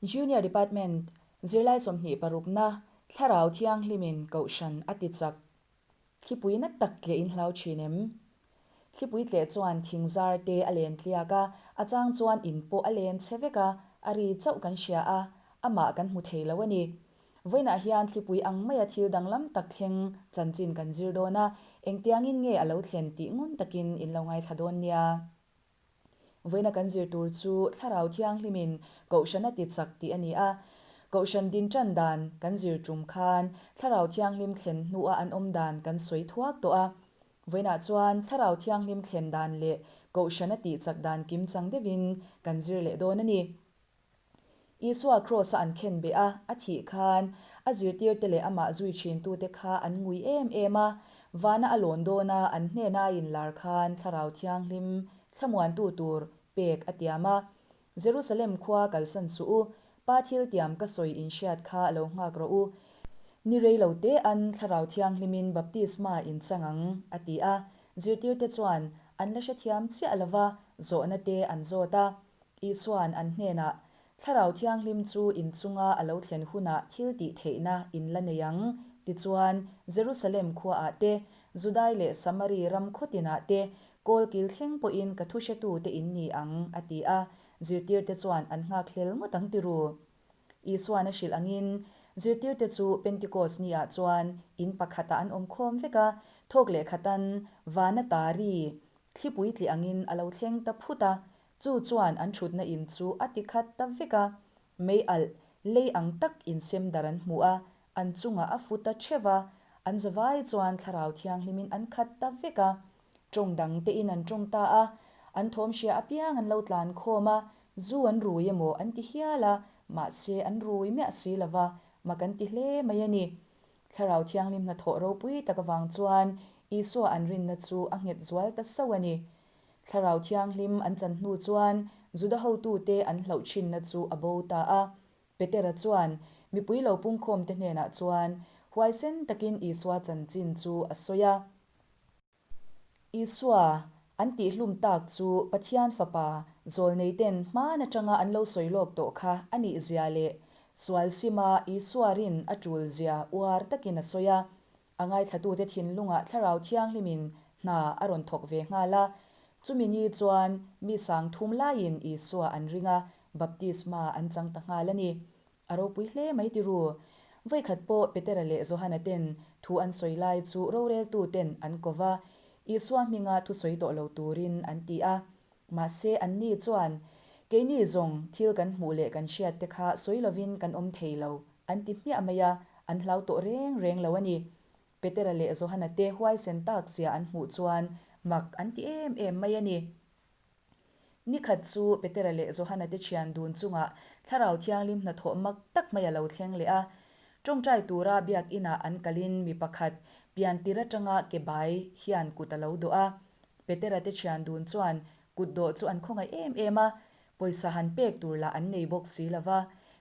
Junior Department, Zirlai 26 na Thlarau Thianghlimin Kohhran a ti chak. Thlipui na tak tleh in hlau thin em? Thlipui tleh chuan thing zar te a len tliak a, a chang chuan in pawh a len chhe vek a, a ri chauh kan hria a, amah kan hmu thei lo a ni. Vawiinah hian thlipui ang maia thil danglam tak thleng chanchin kan zir dawn a, engtiangin nge a lo thlen tih ngun takin in lo ngaithla dawn nia. Vawiina kan zir tur chu Thlarau Thianghlimin Kohhran a ti chak tih a ni a. Kohhran din tan dan kan zir tum khan Thlarau Thianghlim thlen hnua an awm dan kan sawi thuak tawh a. Vawiinah chuan Thlarau Thianghlim thlen dan leh Kohhran a tih chak dan kim chang deuhin kan zir leh dawn a ni. Isua Kraws-a an khen beh a, a thih khan a zirtirte leh amah zui thintute kha an ngui em em a. Vana a lawn dawn a, an hnena inlar khan Thlarau Thianghlim thlamuantu tur pek a tiam a. Jerusalem khua kalsan suh u, Pa thil tiam ka sawi inhriat kha lo nghak rawh u. Ni rei lo te an Thlarau Thianghlimin baptisma in chang ang, a ti a. Zirtirte chuan an la hrethiam chiah lova zawhna te an zawt a. Isua'n an hnenah, Thlarau Thianghlim chu in chunga a lo thlen hunah thil tih theihna in la nei ang, tichuan, Jerusalem khuaah te, Judai leh Samari ram khaw tinah te, kawlkil thleng pawhin ka thuhretute in ni ang, a ti a. Zirtirte chuan an nghakhlel ngawt ang tiru. Isua'n a hrilh angin, zirtirte chu Pentikos niah chuan in pakhatah an awm khawm vek a, thawk leh khatan vana tari thlipui tli angin a lo thleng ta phut a, Chu chuan an thutna in chu a ti khat ta vek a, mei alh lei ang tak insem dar an hmu a, an chungah a fu ta theuh a, an zavai chuan Thlarau Thianghlimin an khat ta vek a. Tawng dang tein an tawng ta a, an thawm hria apiang an lo tlan khawm a, zu an rui emaw an ti hial a, mahse an rui miah si lo va, mak an ti hle mai a ni. Thlarau Thianghlim hnathawh ropui tak avang chuan Isua an rinna chu a nghet zual ta sauh a ni. Thlarau Thianghlim an chan hnu chuan Juda hotute an hlauh thinna chu a bo ta a. Petera chuan mipui lo pungkhawmte hnenah chuan huaisen takin Isua chanchin chu a sawi a. Isua an tihhlum tak chu Pathian Fapa zawlneiten hman atanga an lo sawi lawk tawh kha a nih zia leh sual sima Isua rin a tul zia uar takin a sawi a. A ngaithlatute thinlungah Thlarau Thianghlimin hna a rawn thawk ve nghal a. Chumi ni chuan mi sang thum laiin Isua an ring a, baptisma an chang ta nghal a ni. A ropui hle mai ti ru. Vawikhat pawh Petera leh Johana ten thu an sawi lai chu roreltuten an ko va, Isua hminga thu sawi tawh lo turin an ti a. Mahse anni chuan, Keini zawng thil kan hmuh leh kan hriat te kha sawi lovin kan awm thei lo, an ti hmiah mai a, an hlau tawh reng reng lo a ni. Petera leh Johana te huaisen tak zia an hmuh chuan mak an ti em em mai a ni. Ni khat chu Petera leh Johana te thian dun chungah Thlarau Thianghlim hnathawh mak tak mai a lo thleng leh a. Tawngtai tura biakinah an kalin mi pakhat pian tir atanga ke bai hian kut a lo dawh a. Petera te thian dun chuan kut dawh chu an khawngaih em em a, pawisa han pek tur lah an nei bawk si lo va.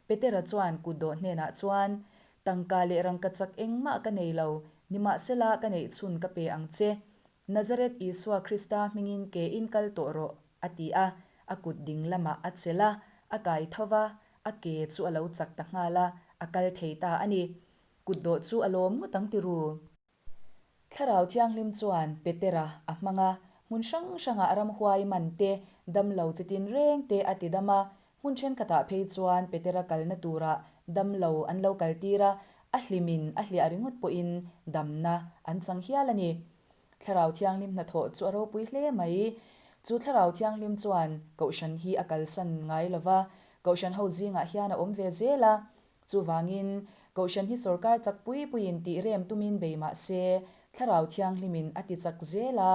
Petera chuan kut dawh hnenah chuan, Tangka leh rangkachak engmah ka nei lo, nimahsela ka neih chhun ka pe ang che. Nazareth Isua Krista hmingin ke in kal tawh rawh, a ti a, a kut ding lamah a chelh a, a kai tho va, a ke chu a lo chak ta nghal a, a kal thei ta a ni. Kut dawh chu a lawm ngawt ang ti ru. Thlarau Thianghlim chuan Petera a hmang a, hmun hrang hrangah ramhuai man te, damlo chi tin reng te a ti dam a, hmun thenkhatah phei chuan Petera kalna turah damlo an lo kaltir a, a hlimin a hliah ringawt pawhin damna an chang hial a ni. Thlarau Thianghlim hnathawh chu a ropui hle mai. Chu Thlarau Thianghlim chuan Kohhran hi a kalsan ngai lo va, Kohhran ho zingah hian a awm ve zel a. Chuvangin, Kohhran hi sawrkar chak pui puiin tih rem tumin bei mah se, Thlarau Thianghlimin a ti chak zel a,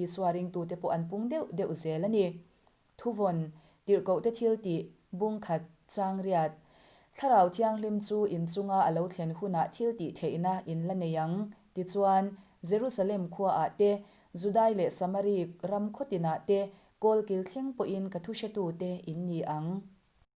Isua ringtute pawh an pung deuh deuh zel a ni. Thuvawn, Tirhkohte thil tih, bung khat, chang riat. Thlarau Thianghlim chu in chunga a lo thlen hunah thil tih theihna in la nei ang. Tichuan, Jerusalem khuaah te, Judai leh Samari ram khaw tinah te, kawlkil thleng pawhin ka thuhretute in ni ang.